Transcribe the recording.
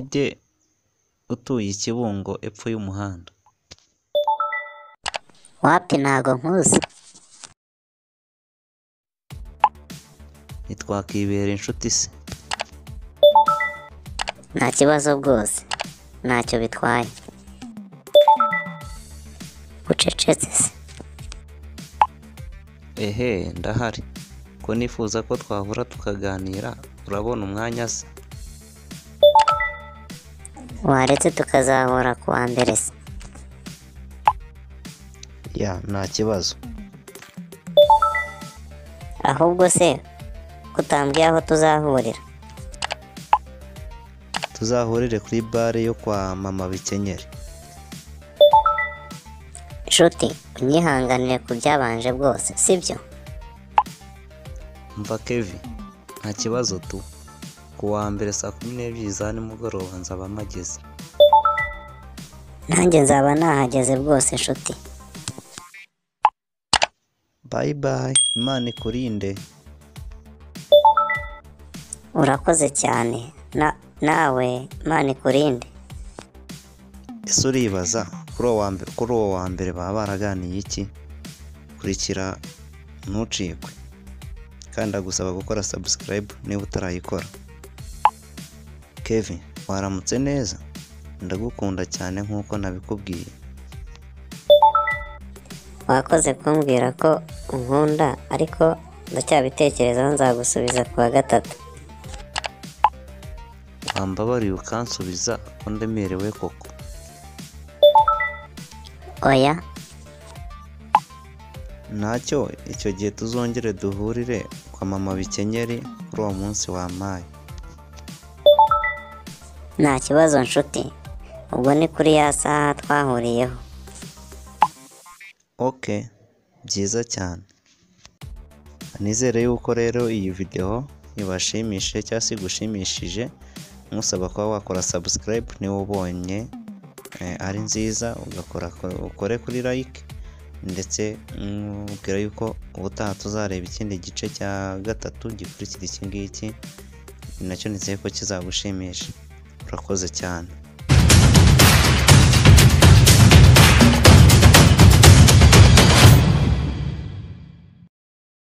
David utuye i Kibungo epfo y'umuhanda. Wapi, ntago nkuzi. Ntitwakibera inshuti se? Nta kibazo rwose, ntacyo bitwaye. Ucecetse se? Ehe, ndahari. Ko nifuza ko twahura tukaganira, urabona umwanya se? Waretse tukazahura ku wa mbere se? Ya, nta kibazo. Ahubwo se kutambwiye aho tuzahurira? Tuzahurire kuri bare yo kwa mama Bikenyeri. Nshuti, unyihanganire ku byabanje bwose, sibyo? Mva Kevi, nta kibazo tu. Ku wa mbere 12:00 za nimugoroba nzaba mpageze. Nanjye nzaba nahageze rwose nshuti. Bye bye, Imana ikurinde. Urakoze cyane, nawe Imana ikurinde. Ese uribaza kuri uwo wa mbere baba baraganiye iki? Kurikira ntucikwe. Kandi ndagusaba gukora subscribe niba utarayikora. Kevin, waramutse neza? Ndagukunda cyane nkuko nabikubwiye. Wakoze kumbwira ko unkunda, ariko ndacyabitekerezaho, nzagusubiza ku wa gatatu. Wambabariye ukansubiza ko ndemerewe koko? Oya. Ntacyo, icyo gihe tuzongere duhurire kwa mama Bikenyeri kuri uwo munsi wampaye. Nta kibazo nshuti, ubwo ni kuri ya saha twahuriyeho. Ok, byiza cyane. Nizere yuko rero iyi video ibashimishije cyangwa se igushimishije, nkusaba kuba wakora subscribe niba ubonye ari nziza, ugakora ukore kuri like, ndetse nkubwira yuko ubutaha tuzareba ikindi gice cya gatatu gikurikira iki ngiki, nacyo nizeye ko kizagushimisha. Urakoze cyane.